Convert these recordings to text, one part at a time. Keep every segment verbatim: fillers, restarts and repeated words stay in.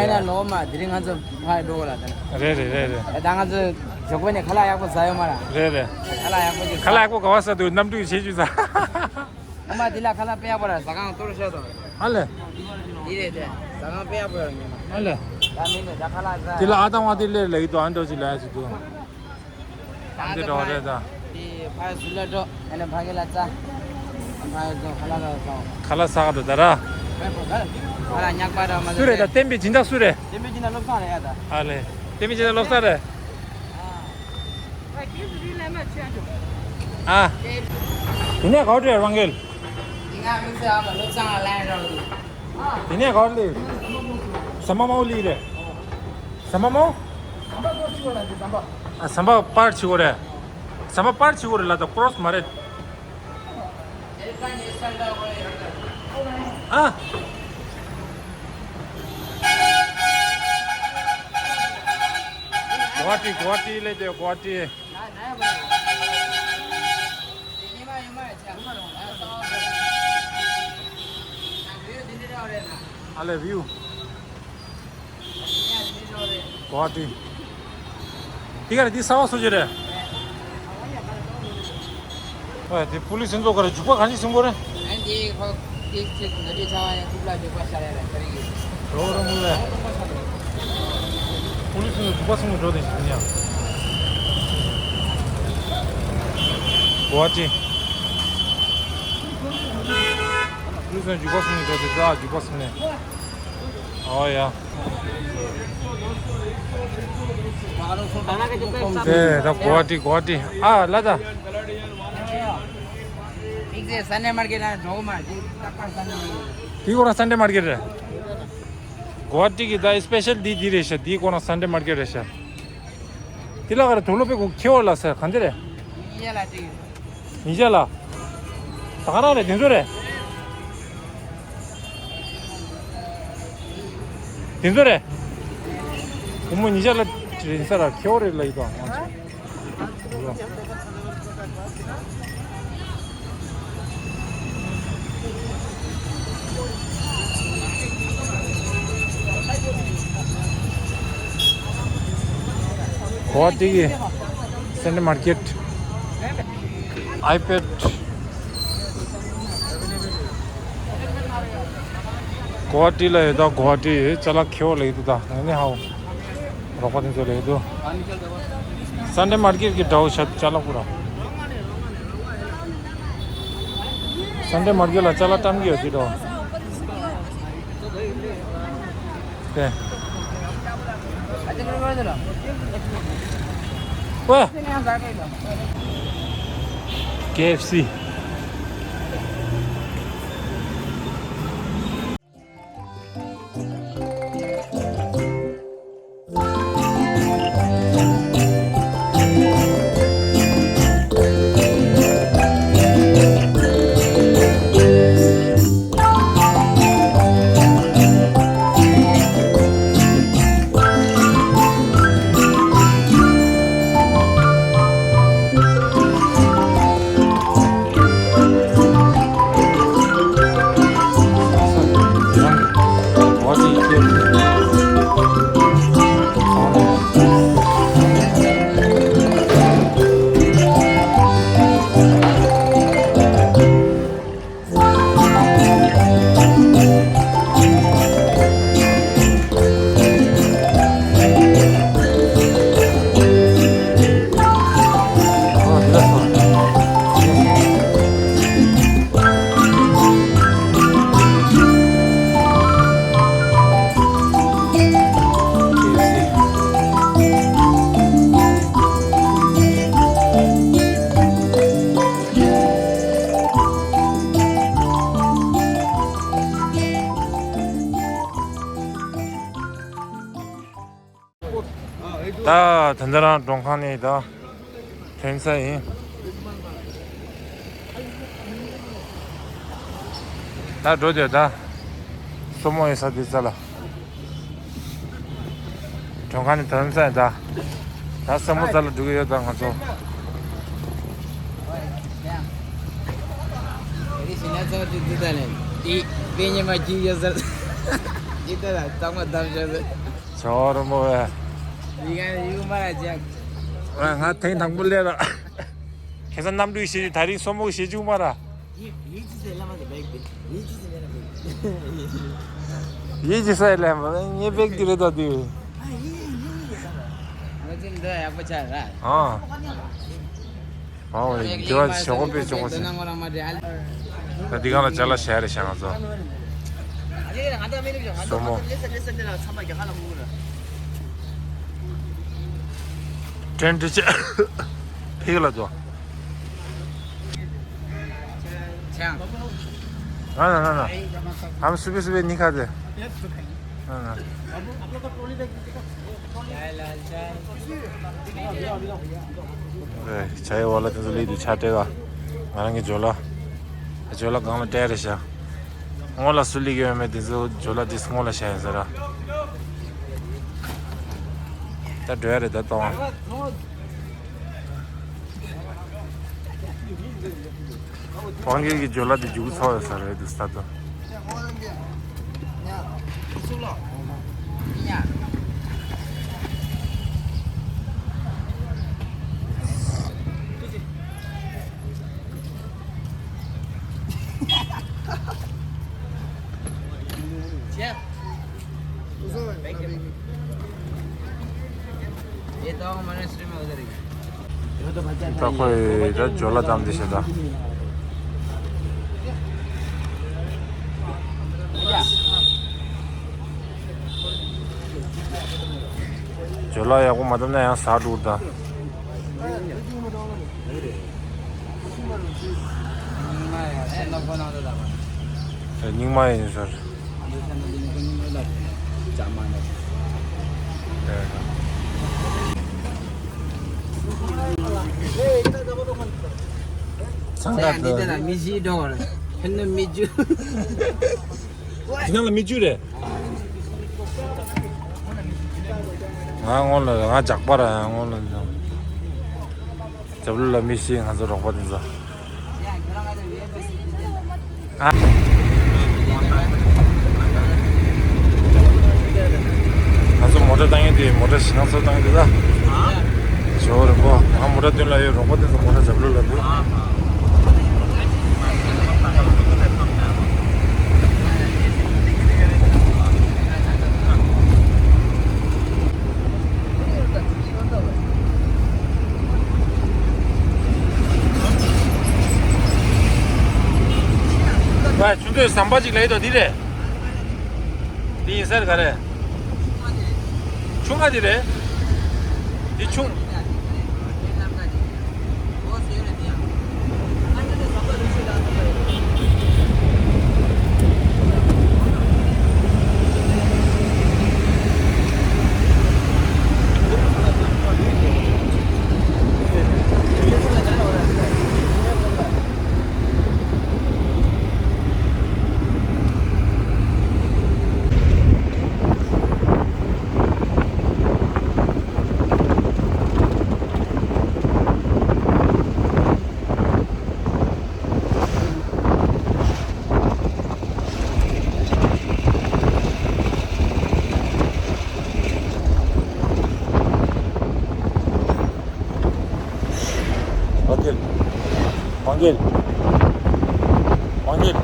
ཡིན་ན་ལོ་མ་དེ་རིང་ང་ཚོ་ཕར་འགྲོ་དགོས་ལ་ད། རེད་རེད་རེད་རེད། ད་ང་ཚོ་ཞོགས་པ་ནས་ཁ་ལག་ཡག་པོ་ཟ་ཡོད་མ་ར། རེད་རེད། ཁ་ལག་ཡག་པོ་ཅིག་ཁ་ལག་ཡག་པོ་ག་བ་ཟ་འདུག་གནམ་གྲུས་བྱེད་རྒྱུ་ཟ། ཨ་མ་འདི་ལ་ཁ་ལག་དཔེ་ཡག་པོ་ར་ཟ་ཁང་གཏོར་ཤོག་དང་། ཨ་ལེ། འདི་རེད་དེ། ཟ་ཁང་དཔེ་ཡག་པོ་ཡོད་ངེས་མ། ཨ་ལེ། ད་མིན་ནས་ད་ཁ་ལག་ཟ། འདི་ལ་ཨ་ཐང་བ་དེ་ལས་ལ་ཡི་དོ་ཨ་འདྲ་ཅིག་ལ་ཡ་ཅིག་འདུག་ཨ་འདི་འདྲ་བ་རེད་ད། འདི་ཕ་ཟུར་ལ་འགྲོ། ཨ་ནི་ཕ་གི་ལ་ཙ། ཕ་གི་ཁ་ལག་ཁ་ལག་ཁ་ལག་ཟ་ག་འགྲོ་ད་ར། ཁ་ལག་ཉག་པ་ར་མ་སུ་རེད་ད། བསྟན་པའི་སྦྱིན་བདག་སུ་རེད། བསྟན་པའི་སྦྱིན་བདག་བློ་བཟང་རེད་ཡ་ད། ཨ་ལེ། བསྟན་པའི་སྦྱིན་བདག་བློ་བཟང་རེད། ཨ། དེ་ནས་ག་བར་རང་གེལ། དེ་ནས་ག་བར་ལི། ཟམ་པ་མའོ་ལི་རེད། ཟམ་པ་མའོ། ཨ་ཟམ་པ་པར་ཆི་གོ་རེད། ཟམ་པ་པར་ཆི་གོ་རེད་ལ་ད་ཀོ་རོ་སི་མ་རེད། ཨ། གུ་ཝ་ཊི་གུ་ཝ་ཊི་ལས་དེ་གུ་ཝ་ཊི། ཨ་ལེ་བིའུ། གུ་ཝ་ཊི། དེ་ག་རེ་དེ་གསར་པ་བཟོ་རྒྱུ་རེད། ཨ་དེ་པུ་ལི་སི་ཚོ་ག་རེ་རྒྱུག་པ་གང་ཞིག་སྲིན་པོ་རེད། ཨ་འདི་ཁོ་དེ་ཚིག་ནོ་དེ་ཚ་བ་ཡང་ཐུབ་ལ་རྒྱུག་པ་ཤ་རེ་རེད་ད་རིག་གི། རོ་རོ་མུ་ལེ། པུ་ལི་སི་ཚོ་རྒྱུག་པ་སྲིན་པོ་འགྲོ་དེ་ཞིག་ཡ། གུ་ཝ་ཊི། པུ་ལི་སི་ཚོ་རྒྱུག་པ་སྲིན་པོ་འགྲོ་དེ་ད་རྒྱུག་པ་སྲིན་ནས། ཨོ་ཡ། དེ་ད་གོ་བ་ཏི་གོ་བ་ཏི་ཨ་ལ་ད། Sunday market ན་འགྲོ་མ་ཏི་ཏག་ཏག་Sunday market དེ་ཁོ་རང་Sunday market རེད། གོ་བ་ཏི་གི་ད་special འདི་འདི་རེད་ཤག་འདི་ཁོ་རང་Sunday market རེད་ཤག་འདི་ལ་ག་རེ་དུག་ལོག་པའི་གོ་ཁྱེར་བ་ལ་ཟེར་གང་འདི་རེད། ཡ་ལ་ཏི། ཉིས་བརྒྱ་ལ། ད་ག་རང་རེད་དེ་ཚོ་རེད། དེ་ཚོ་རེད། བུ་མོ་ཉིས་བརྒྱ་ལ་རེད་ས་ར་ཁེའོ་རེད་ལ་ཡི་དོ། གོ་བ་ཏི་གི་Sunday market iPad གོ་བ་ཏི་ལ་ཡོད་ད། གོ་བ་ཏི་ཅ་ལག་ཁེ་བོ་ལ་ཡོད་ད། ཨ་ནི་ཧའོ་རོགས་པ་དེ་ཚོ་ལ་ཡོད་དོ། Sunday market གི་འདྲ་བོ་ཤ་ཅ་ལག་པུ་ར། Sunday market ལ་ཅ་ལག་བཀྲམ་གི་ཡོད་ཀྱི་འགྲོ། ཏེ། ཝེ། ཀེ་ཨེཕ་སི། ད་ད་ལྟ་རང་མགྲོན་ཁང་ནས་ད་ཐོན་ས་ཡིན། ད་འགྲོ་དེ་ད་སོ་མོ་ཡོད་ས་དེ་ས་ལ། མགྲོན་ཁང་ནས་ཐོན་ས་ཡིན་ད། ད་སོ་མོ་ས་ལ་འགྲོ་གི་ཡོད་ད་ང་ཚོ། ཇོ་རོ་མོ་བས། ང་ཐེངས་དང་པོ་སླེབས་ར། ཁ་སང་གནམ་གྲུའི་བཞེད་རྒྱུ་ད་རིང་སོ་མོ་གི་བཞེད་རྒྱུ་མ་ར། ཡིད་ཀྱི་ས་ལ་མ་ངའི་བེག་འདི་རེད་ད་འདི། ཨ། ཨོ་ཡིན་འདི་བ་ཞོག་པའི་ཆོག་པ་ཟེར། ད་འདི་གང་ལ་ཅ་ལག་བྱས་རེད་ཤག་ང་ཚོ། སོ་མོ། ཏྲེན་ཏྲེ་ཅེ། ཕིག་ལ་ཚོ། ཆང་། ང་ན་ན་ན། ཧམ་སུ་བེ་སུ་བེ་ནི་ཁ་ཏེ། ང་ན། ཆའི་བ་ལ་དེ་ཚོ་ལི་དུ་ཆ་སྤྲད་ག་ང་རང་གི་ཇོ་ལ། ཇོ་ལ་གང་ལ་སྤྲད་རེད་ཤག་སྔོན་ལ་སུ་ལི་གི་ཡོད་མེད་དེ་ཚོ་ཇོ་ལ་དེ་སྔོན་ལ་བྱས་ཡིན་ཟེར་ར། ད་འགྲོ་ཡ་རེད་ད་གཏོང་བ། བང་གི་གི་ཇོ་ལ་དེ་རྒྱུག་ཚོགས་ཡོད་ས་རེད་དུ་ས་དོ། ད་ཁོས་ད་ཇོ་ལ་བདམས་ཏེ་བྱས་ད། ཇོ་ལགས་ཡག་པོ་མ་བཏབ་ན་ཡང་ཟ་འགྲོ་ད། རྙིང་མ་ཡིན་ཟེར། ཚང་ག་དུ། མི་གཞི་འགྲོ་བར་ཕན་ནུ་མི་རྒྱུ། དེ་ནང་ལ་མི་རྒྱུ་རེད། ང་སྔོན་ལ་ང་ཇག་པ་ར་སྔོན་ལ་འཇབ་ལུ་ལ་མི་ཤེས། ང་ཚོ་རོགས་པ་དེ་ཚོ། ཨ། ང་ཚོ་མོ་ཊ་བཏང་ཡོད་དེ། མོ་ཊ་ཞིག་ང་ཚོ་བཏང་ཡོད་དེ་ད། ཞོ་རིང་པོ། ང་མོ་ཊ་མདུན་ལ་ཡོད། རོགས་པ་དེ་ཚོ་མོ་ཊ་ཇབ་ལུ་ལ་འདུག་ཨ། ཆུ་འདོད་ཟམ་པ་ཅིག་ལ་ཡོད་དོ། འདི་རེད། འདི་ཡིན་ས་རེད། ག་རེ། ཆུང་ང་འདི་རེད། འདི་ཆུང་། མ་འགལ། མ་འགལ། མ་འགལ།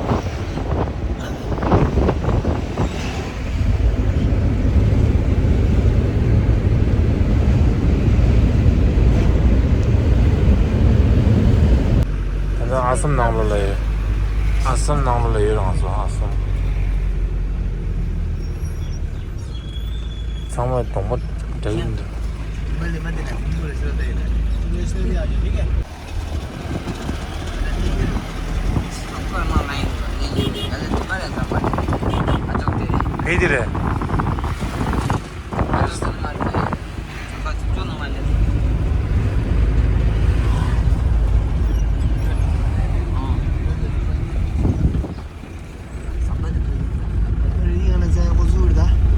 ད་ལྟ་ཨ་སམ་ནང་ལོགས་ལ་ཡོད། ཨ་སམ་ནང་ལོགས་ལ་ཡོད་རང་སོང་། ཨ་སམ། ཚང་མ་གདོང་པ་འདྲ་ཡིན་འདུག་ཕེ་དེ་རེད།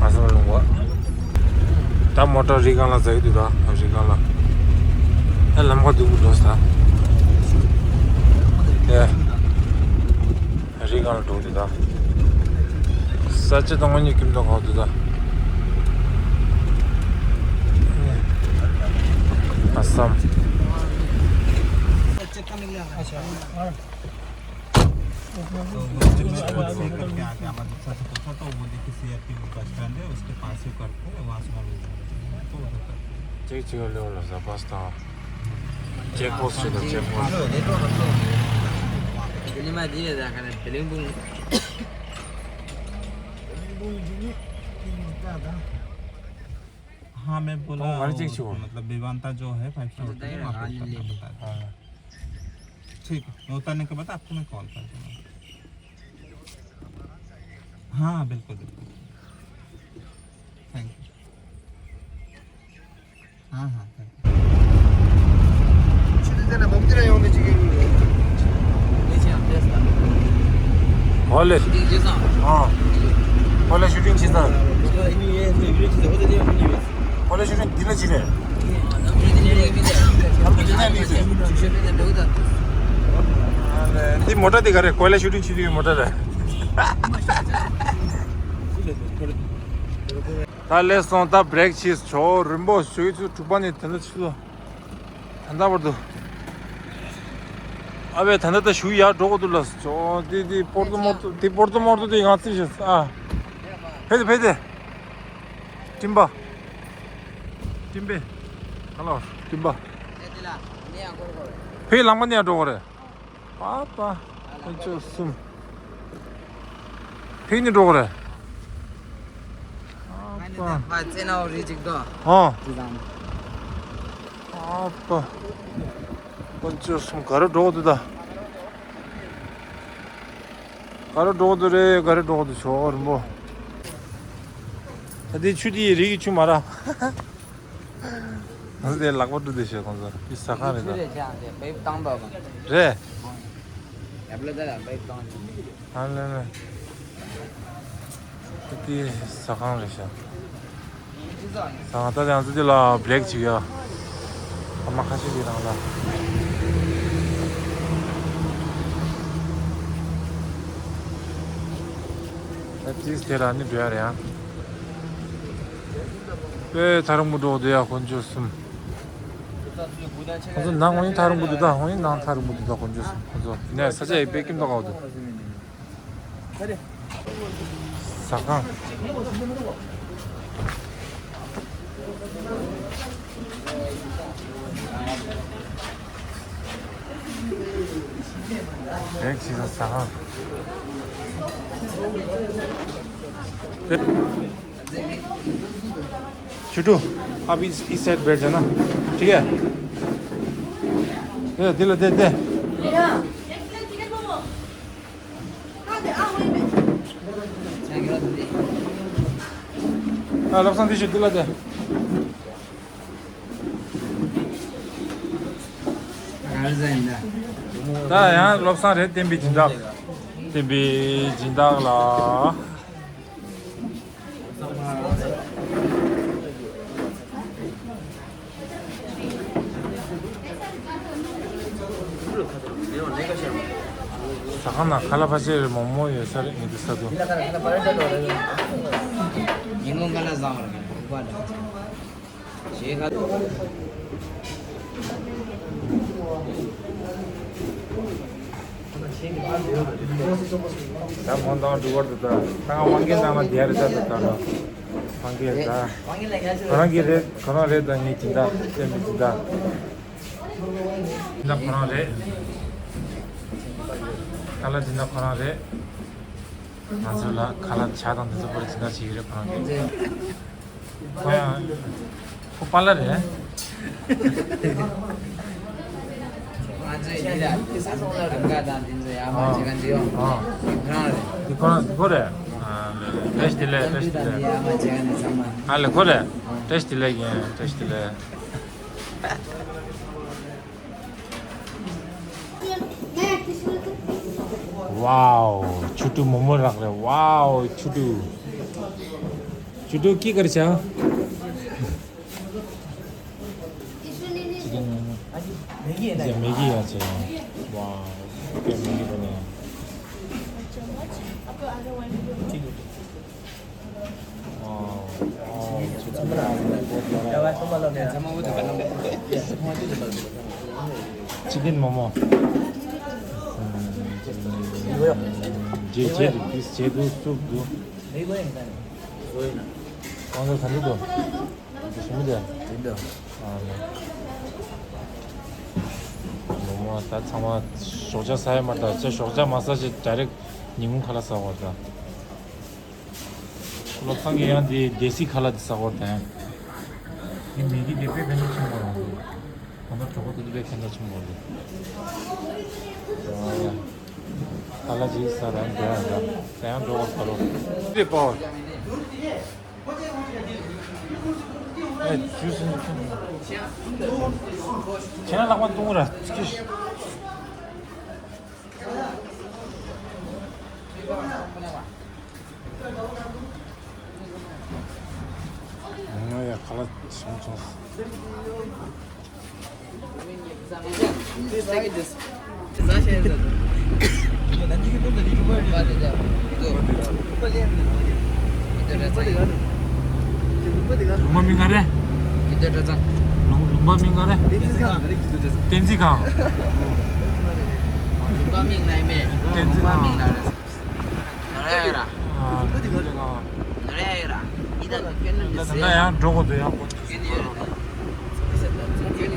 ཨ་སམ་ལུང་པ། ད་མོ་ཊ་རི་སྒང་ལ་འཛེགས་འདུག་ད་རི་སྒང་ལ། ཨ། ལམ་ཁ་སྡུག་པོ་འགྲོ་ས། ཨེ། རི་སྒང་ལ་འགྲོ་འདུག་ད། ས་ཆ་དང་དངོས་གནས་ཁྱིམ་ཚང་ཁག་འདུག་ད། ཨ་སམ། तो वो जब मैं खुद से करके आ गया, मतलब सर से पूछा तो वो बोले कि सीआरपी बस स्टैंड है, उसके पास ही करते हैं, वहाँ से हम लोग तो उधर करते हैं। चेक चेक ले वाला सा पास्ता। चेक पोस्ट से चेक पोस्ट। हाँ, मैं बोला, तो गाड़ी चेक वो, छोड़। मतलब, विवांता जो है, फाइव स्टार होटल है, वहाँ पे उतरना बता दो। हाँ। ठीक है, मैं उतरने के बाद आपको मैं कॉल कर दूँगा। हाँ, बिल्कुल, बिल्कुल। Thank you. हाँ, हाँ, थैंक यू। ཧོ་ལེ། ཨ། ཧོ་ལེ་ཤུ་ཊིང་བྱེད་ས། ཧོ་ལེ་ཤུ་ཊིང་འདི་ལ་བྱེད་རེད། ནམ་རྒྱུན་འདི་ནས་ལུས་ཏེ། ཨ་ལེ། འདི་མོ་ཊ་འདི་ག་རེ། ཧོ་ལེ་ཤུ་ཊིང་བྱེད་དུས་མོ་ཊ་རེད། ད་སླེབས་སོང་། ད་བྷི་རེག་བྱས། ཇོ་རིན་པོ་ཆེ་ཚོ་དྲུག་པ་ནས་དེ་འདྲ་ཆུ་ཚོད། ད་ལྟ་བར་དུ། ཨ་བས་ད་ལྟ་ད་ཞུ་ཡར་འགྲོ་དགོས་འདུག་ལ། ཇོ་དེ་དེ་པོར་ཏོ་མོར་ཏོ་དེ་པོར་ཏོ་མོར་ཏོ་དེ་ང་རྩིས་བྱས་ཨ། ཕེ་དེ་ཕེ་དེ། ཀྲིམ་པ། ཀྲིམ་པེ། ཧ་ལོ་ཀྲིམ་པ། ཕེ་ལང་པ་ནས་ཡར་འགྲོ་དགོས་རེད། པ་པ། ཨེ་ཅོ་གསུམ། ཕིག་ནི་འགྲོ་གི་རེད། ཨ་ ང་ཚེ་ནའོ་རི་ཅིག་དོ། ཨོ། ཅི་དང་། ཨ་ཕ། དཀོན་མཆོག་གསུམ་ག་རེ་འགྲོ་འདུག་ད། ག་རེ་འགྲོ་འདུག་རེད། ག་རེ་འགྲོ་འདུག་ཆོག་རིན་པོ། ད་དེ་ཆུ་དེ་རི་གི་ཆུ་མ་ར། ང་ཚོ་དེ་ལག་པ་འགྲོ་དེ་ཤོད་ཁོང་ཚོ་དེ་ཟ་ཁང་རེད་ད། ཆུ་རེད་ཅང་དེ་པེབ་བཏང་འདུག་ག་རེད། ཡབ་ལ་ད་ལ་པེབ་བཏང་། ཨ་ལེ་ལེ། དེ་ཟ་ཁང་རེད་ཤག་ཟ་ཁང་ད་ཡང་ཚོ་དེ་ལ་བྷི་རེག་བྱེད་ཡ། ཨ་མ་ཁ་ཤས་ཀྱི་རང་ལ། ད་ཅིས་དེ་ར་ནི་འགྲོ་ཡ་རེད་ཡ། དཔེ་ཐག་རིང་པོ་འགྲོ་འདུག་ཡ་དཀོན་མཆོག་གསུམ། ཁོང་ཚོ་ནང་ངོ་ཡིན་ཐག་རིང་པོ་འདུག་ད་ངོ་ཡིན་ནང་ཐག་རིང་པོ་འདུག་ད་དཀོན་མཆོག་གསུམ་ཁོང་ཚོ་ནས་ས་ཆ་ཡི་དཔེ་ཀིམ་ཏོག་ཀའོ་འདུག་ཟ་ཁང་། རེག་ཅིག་ཟ་ཁང་། ཆུ་ཀྲུ། आप इस इस साइड बैठ जाना। ठीक है। ए दिल दे दे। ཨ་བློ་བཟང་དེ་ཞུ་འདི་ལ་དེ། ད་ཡང་བློ་བཟང་རེད། བསྟན་པའི་སྦྱིན་བདག་བསྟན་པའི་སྦྱིན་བདག་ལ། ཟ་ཁང་ནང་ཁ་ལག་ཕལ་ཆེར་མོག་མོག་ཡོད་ས་རེད། ངས་འདི་ཟ་དུས། ཉིན་གུང་ཁ་ལག་བཟང་བ་རེད། ཞེས་ཁ། ད་མོ་དང་འགྲུལ་བར་དུ་ད་ད་ང་དབང་རྒྱལ་ནང་ལ་བསྡད་རེད། ད་ད་ད་ད་དབང་རྒྱལ་ད་ཁོ་རང་གི་རེད། ཁོ་རང་རེད། ད་ངས་སྦྱིན་བདག་བསྟན་པའི་སྦྱིན་བདག་སྦྱིན་བདག་ཁོ་རང་རེད། ཁ་ལག་སྦྱིན་བདག་ཁོ་རང་རེད། ང་ཚོ་ལ་ཁ་ལག་ཇ་དང་འདི་ཚོ་པར་སྦྱིན་བདག་བྱེད་ཀྱི་རེད། ཁོ་རང་གིས། ཁོ་ཡང་ཁོ་པཱ་ལགས་རེད། ང་ཚོའི་འདི་ལ་ས་སོང་ལ་རང་ག་དང་འདི་ཚོ་ཡག་མ་བྱེད་ག་འདི་ཡོང་། ཨ་ཁོ་རང་རེད། འདི་ཁོ་རང་འདི་ཁོ་རེད། ཨ་ལེ་ལེ། བཀྲ་ཤིས་བདེ་ལེགས། བཀྲ་ཤིས་བདེ་ལེགས། ཡག་མ་བྱེད་ག་འདི་ཚང་མ། ཨ་ལེ་ཁོ་རེད། བཀྲ་ཤིས་བདེ་ལེགས་ཡིན། བཀྲ་ཤིས་བདེ་ལེགས། ཝའོ། ཆུ་ཀྲུ་མོག་མོག་རག་རེད། ཝའོ། ཆུ་ཀྲུ། ཆུ་ཀྲུ་ཀི་ཀར་ཆ། ཅི་ཀན་མོག་མོག་ཡ་མེ་གི་ཡ་ཆེ། ཝའོ། ཀི་མེ་གི་པ་ནེ། ཅི་ཀན་མོག་མོག་ཇེ་ཇེ་དུ་ཇེ་དུ་སུབ་དུ། ཨང་ཀལ་ག་འདྲ་འདུག་ཞིམ་པོ་འདུག་ཨ་ནི། མོག་མོག་ད་ཚང་མ་ཞོགས་ཇ་ཟ་ཡ་མ་རེད། ད་ཅི་ཞོགས་ཇ་མ་ཟ་ཞིག་ཌའི་རེག་ཉིན་གུང་ཁ་ལག་ཟ་བར་ད། བློ་བཟང་གིས་ཡང་དེ་སྡེ་སྲིད་ཁ་ལག་དེ་ཟ་བར་ད་ཡང་། དེ་མེ་གི་དེ་དཔེ་ཕན་ཐོགས་ཆེན་པོ་རང་འདུག་ཁོ་ན་གྲོགས་པོ་དེ་དཔེ་ཕན་ཐོགས་ཆེན་པོ་རེད། ཨ་ཡ། ཁ་ལག་ཅིག་ཟ་རང་འདི་རང་འདྲ་ད་ཡང་འགྲོ་བར་ཕ་རོ། དེ་པའོ། ཨེ་ཇུས་ཁྱེད་རང་ལག་པ་བཏུང་ར་ཅིག་ང་ཡ་ཁ་ལག་བྱུང་སོང་། ལུང་པ་མིང་ག་རེ། ལུང་ལུང་པ་མིང་ག་རེ། བསྟན་འཛིན་སྒང་། བསྟན་འཛིན་སྒང་། བསྟན་འཛིན་སྒང་། ང་ར་ཡ་ར། ང་ར་ཡ་ར། ད་ལྟ་ཡང་འགྲོ་དགོས་འདུག་ཡང་སྒོ་ཕྱེ་སོང་། སངས་རྒྱས་ནས་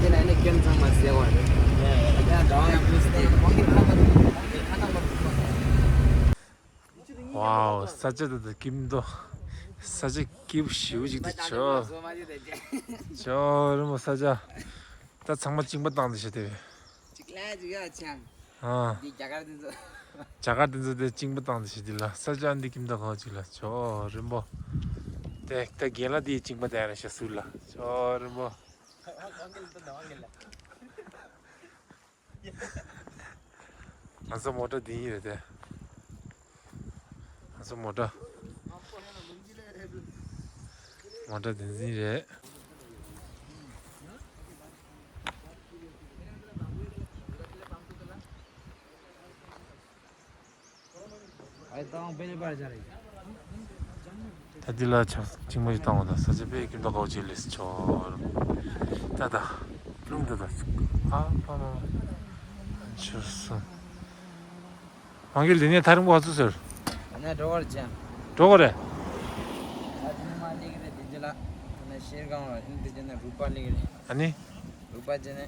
ཅི་ན་ནི་སྐྱོན་ཚང་མ་ཟེར་བ་རེད། ཡང་འདྲ་བ་ཡང་ཕུལ་ཏེ། ཁ་ནང་པར་འདུག་པ། ས་ཆ་དེ་དང་ཀིམ་དོ། ས་ཆ་སྐྱིད་པོ་ཞེ་པོ་ཅིག་ཏུ་ཆོ། ཆོ་རི་མོ་ས་ཆ། ད་ཚང་མ་གཅིན་པ་བཏང་དེ་ཤི་དེ། ཅིག་ལ་ཅིག་ཡ་ཆང་། ཨ། འདི་རྒྱ་གར་དེ་ཚོ། རྒྱ་གར་དེ་ཚོ་དེ་གཅིན་པ་བཏང་དེ་ཤི་དེ་ལ་ས་ཆ་འདི་ཀིམ་དོ་གོ་ཅིག་ལ་ཆོ་རི་མོ། དེ་ད་རྒན་ལགས་དེའི་གཅིན་པ་དེ་ར་ཤ་སུ་ལ་ཆོ་རི་མོ། ང་ཚོ་མོ་ཊ་འདི་ཡིན་རེད་དེ། ང་ཚོ་མོ་ཊ། མོ་ཊ་འདི་འཛིན་རེད། ད་འདི་ལ་ཆ་གཅིག་མ་ཞིག་བཏང་བ་དང་ས་ཆ་དཔེ་ཀུན་ཏུ་དགའ་བོ་བྱེད་ལེས་ཆོག་ད་ད། རླུང་ད་ད། ཨ་པ་མ་མ། ཆུ་སོང་། མང་གི་ལི་ནས་ཐ་རིང་པོ་ཧ་ཚུ་ཟེར། ང་འགྲོ་བར་བྱ། འགྲོ་གོ་རེ། ད་དེ་ནས་མ་ལེགས་རེད་དེ་རྗེས་ལ། ད་ནས་ཤེར་སྒང་བ་ཨིན་དེ་རྗེས་ནས་རུ་པ་ལེགས་རེད། ཨ་ནི། རུ་པ་རྗེས་ནས།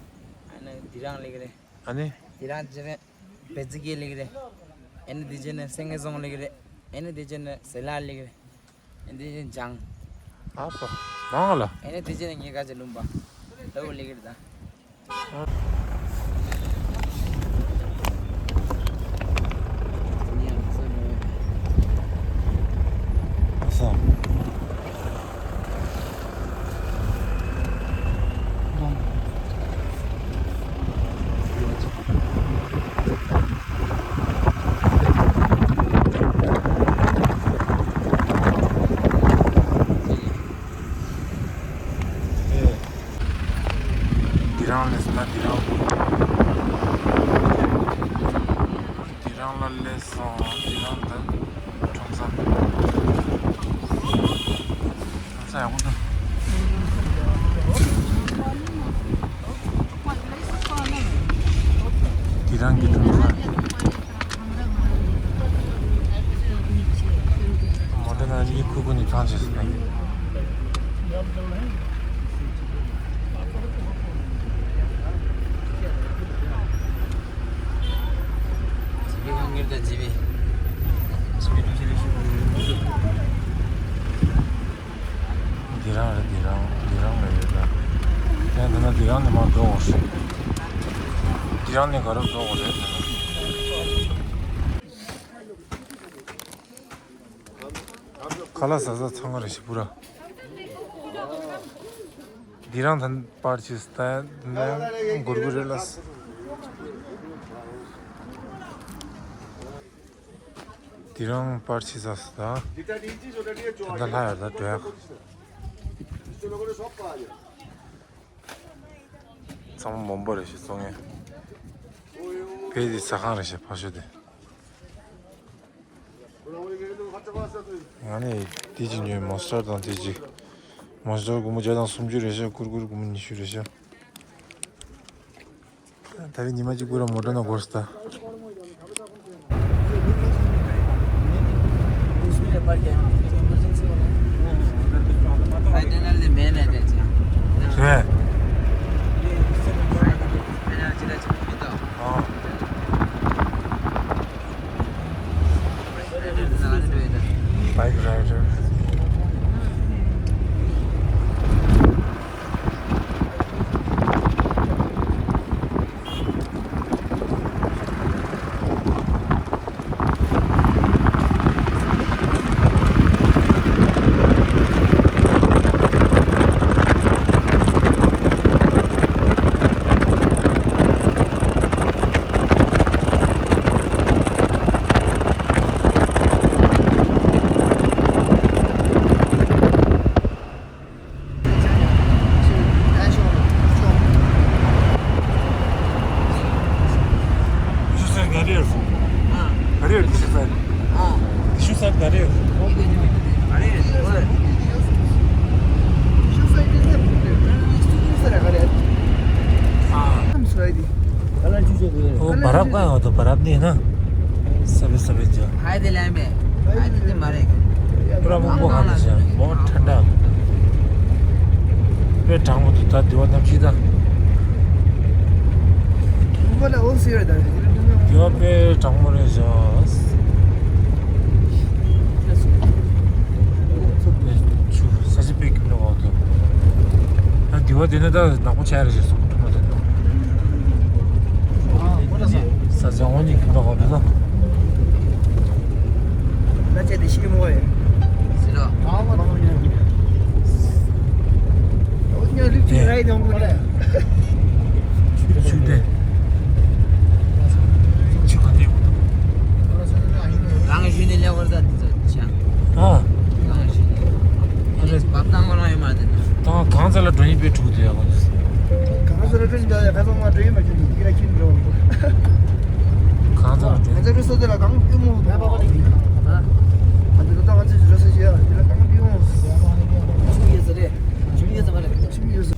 ཨ་ནི་དི་རང་ལེགས་རེད། ཨ་ནི། དི་རང་རྗེས་ནས་བེ་ཙི་ཀེ་ལེགས་རེད། ཨ་ནི་དེ་རྗེས་ནས་སེང་གེ་རྫོང་ལེགས་རེད། ཨ་ནི་དེ་རྗེས་ནས་ཟེ་ལ་ལེགས་རེད། ཨ་ནི་དེ་རྗེས་ནས་འཇང་། ཨ་ཕ། མང་ལ། ཨ་ནི་དེ་རྗེས་ནས་ངའི་ཁ་ཆེ་ལུང་པ། ལ་བོ་ལེགས་རེད་ད། དེ་རང་ལས་ན་དེ་རང་། དེ་རང་ལ་སླེབས་སོང་། དེ་རང་ད་ཁྲོམ་ས། ཁྲོམ་ས་ཡག་པོ་འདུག་དེ་རང་གི་ཁྲོམ་ས། མོ་ཊ་ནང་གཉིད་ཁུག་ཁུག་ནས་ཐང་ཆད་སོང་ན། འདི་རང་རེད། འདི་རང་འདི་རང་ལ་ཡོད་ད། ཡང་འདི་ན་འདི་རང་ནས་མར་འགྲོ་དགོས་རེད། འདི་རང་ནས་ག་རུ་འགྲོ་དགོས་རེད། ཁ་ལག་ཟ་ས་ཚང་ག་རེ་ཞིག་པུ་ར། འདི་རང་ད་པར་ཆིས་ད་ནས་གུར་གུར་རེད་ལ། འདི་རང་པར་ཆིས་ཟ་ས་ད། ད་ལྷ་ཡར་ད་འགྲོ་ཡག་ཚང་མ་མོན་པ་རེ་ཞིག་བཙོང་ངེ། བེ་དེ་ཟ་ཁང་རེ་ཞིག་ཕ་ཤོ་དེ། ང་ནི་དེ་གཅིག་ཉོས། མོན་སི་ཊར་དང་དེ་གཅིག་མོན་སི་ཊར་སྒོར་མོ་བརྒྱ་དང་སུམ་ཅུ་རེད་ཤག་གུར་གུར་སྒོར་མོ་ཉི་ཤུ་རེད་ཤག་ད་རེས་ཉི་མ་གཅིག་པུ་ར་མོ་ཊ་ནང་འགོར་སོང་ད། Bike rider. वो बर्फ का हो तो बर्फ नहीं है ना। सफेद सफेद जो। हाय दिलाए में। हाय दिल मारे। पूरा वो बहुत अच्छा। बहुत ठंडा। पे टांगो तो ता दिवा नमची ता। वो ना वो सिर दा। दिवा पे टांगो रे जो। དེ་ནས་ད་ནག་པོ་ཆགས་རེད་ཞེས་གསུངས་ཐུབ་མ་ཐུབ། ས་ཟ་འོ་ཉིད་ཀྱི་འདོགས་པ་ལ། ལ་ཆེ་དེ་ཤི་མོ་ཡེ། སི་ར། ཨོ་ཉ་ལུག་ཅི་ར་ཡི་དང་པོ་རེད། ཆུ་དེ། ཆུ་ག་དེ། རང་གཞི་ནས་ལེགས་པར་ད་དེ་ཚོ་ཆ། ཨ། རང་གཞི་ནས། ཨ་རེད། བབ་ནང་ཁོ་རང་ཡོད་མ་རེད། ད་གང་ས་ལ་འགྲོ་ཡིན་པའི་ཕྲུ་གུ་དེ་ཡག་པོ་འདུག་གང་ས་ལ་འགྲོ་ཡིན་ད་ཡ་ཁ་སང་མ་འགྲོ་ཡིན་མ་ཁྱོད་ཀྱི་ཁྱི་ར་ཁྱི་འགྲོ། གང་ས་ལ་འགྲོ་ཡིན། ང་ཚོ་འགྲོ་ས་དེ་ལ་གང་ཨེ་མོ་ད་ཨ་འདི་ལ་ད་ང་ཚོ་འགྲོ་ས་ཅི་ཡ་འདི་ལ་གང་ཨེ་མོ། ཆུ་ཡོད་ས་རེད། ཆུ་ཡོད་ས་མ་རེད། ཆུ་ཡོད་ས།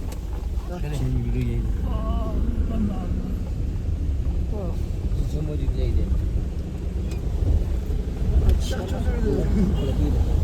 ཆུ་ཡོད་ས། ཆུ་མོ་ཅིག་ལས་ཡིན། ཆུ་ཆུ་ཆུ།